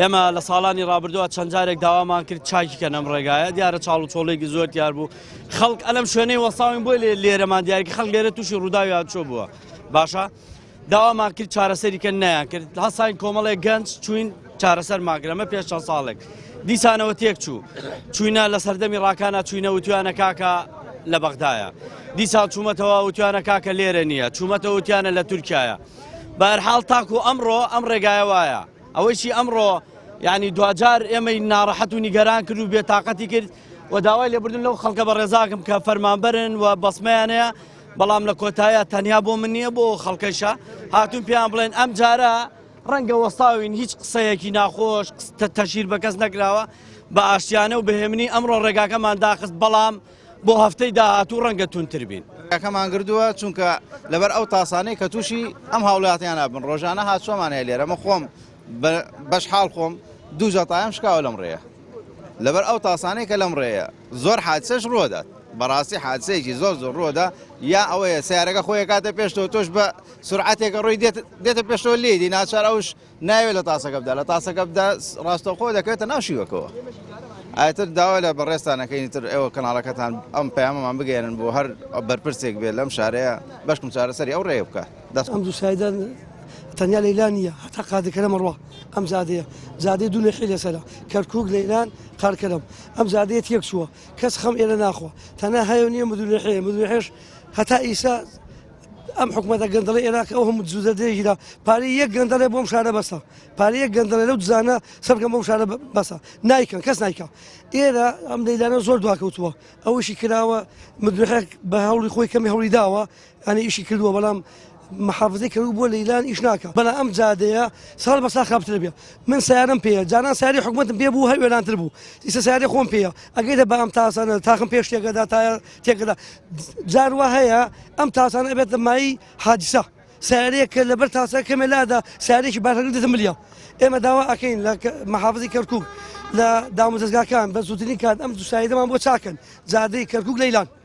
ئێمە لە ساڵانی ڕابردووە چەند جارێک داوامان کرد چاکی کەن ئەم ڕێگایە، دیارە چاڵ و چۆڵێکی زۆر دیار بوو، خەڵک ئەلەم شوێنەی وەستاوین بۆی لێرەمان دیارکی خەڵک لێرە تووشی ڕووداوی هاتوچۆ بووە. باشە داوامان کرد چارەسەری کەن نەیان کرد، هەستاین کۆمەڵێک گەنج چوین چارەسەرمان کرد، ئەمە پێش چەند ساڵێک دیسانەوە تێک چوو، چوینە لە سەردەمی ڕاکانە چوینە وتویانە کاکە لە بەغدایە، دیسان چوومەتەوە وتویانە کاکە لێرە نییە، چوومەتەوە وتیانە لە تورکایە. بەهەرحاڵ تاکو ئەمڕۆ ئەم ڕێگایە وایە. ئەوەیشی ئەمڕۆ یعنی دواجار ئێمەی ناڕەحەت و نیگەران کرد و بێتاقەتی کرد و داوای لێبوردن لەو خەڵکە بەڕێزاکم کە فەرمانبەرن و بەسمەیان هەیە، بەڵام لە کۆتایە تەنیا بۆ من نییە بۆ خەڵکەشە هاتوون پێیان بڵێن ئەم جارە ڕەنگە وەستاوین هیچ قسەیەکی ناخۆش تەشیر بە کەس نەکراوە بە ئاشتیانە و بەهێمنی ئەمڕۆ ڕێگاکەمان داخست بەڵام بۆ هەفتەی داهاتوو ڕەنگە توندتر بین. ڕێگاکەمان گردووە چونکە لەبەر ئەو تاسانەی کە تووشی ئەم هاوڵاتیان ئەبن ڕۆژانە هاتچۆمان هەیە لێرە من خۆم بەش حاڵ خۆم دوو جەتایم شکاوە لەم ڕێیە لەبەر ئەو تاسانەی کە لەم ڕێیە زۆر حادسەش ڕوەدات بەڕاستی حادسەیەکی زۆر زۆر ڕوەدا یا ئەوەیە سیارەکە خۆی کاتە پێشتەوە تۆش بە سرعەتێکە ڕۆی دێتە پێشتەوە لێی ناچار ئەوش نایەوێت لە تاسەکە بدا لە تاسەکە بدا ڕاستەوخۆ دەکەوێتە ناو شیوەکەوە ئایتر داوا لە بەڕێزتان ئەکەین تر ئێوە کەناڵەکەتان ئەم پەیامەمان بگەیەنن بۆ هەر بەرپرسێک بێت لەم شارەیە بەشکم چارەسەری ئەو ڕێیە بکات دەست ئەم دوو سایدە تەنیا لەیلان نییە هەتا قادرکەرەم ڕوا ئەم جادەیە جادەی دوو نەخی لەسەرە کەرکک لەیلان قارکەرەم ئەم جادەیە تێک چووە کەس خەم ئێرە ناخوا تەنها هەیە نییە مدونەحەیە مدونەحێش هەتا ئیسا ئەم حکومەتە گەندەڵی عێراق ئەو هەموو دزودە درێژیدا پارەی یەک گەندەڵێ بۆم شارە بەسە پارەی یەک گەندەڵێ لەو دزانە سەرکەم بۆم شارە بەسە نایکەن کەس نایکە ئێرە ئەم لەیلانە زۆر دواکەوتووە ئەوەشی کراوە مدرحێک بە هەوڵی خۆی کەمی هەوڵی داوە ئەنی ئیشی کردووە بەڵام محافزەی کەرکوک بۆ لەیلان ئیش ناکە بەڵام ئەم جادەیە ساڵ بە ساڵ خراپتر بێ من سیارم پێیە جانان سیاری حکومەتم پێ بوو هەر وێرانتر بوو ئیسە سیاری خۆم پێیە ئەگەیتە بە ئەم تاسانە تاخم پێش تێکەدا تایە تێکەدا جار وا هەیە ئەم تاسانە ئەبێتە مایەی حادیسە سیارەیەک کە لەبەر تاسە کەمێ لادا سیارێکی بارهەڵگر دێتە ملیا ئێمە داوا ئەکەین لە محافزی کەرکوک لە دامودەزگاکان بە زووترین کات ئەم دوو سایدەمان بۆ چاکەن جادەی کەرکوک لەیلان.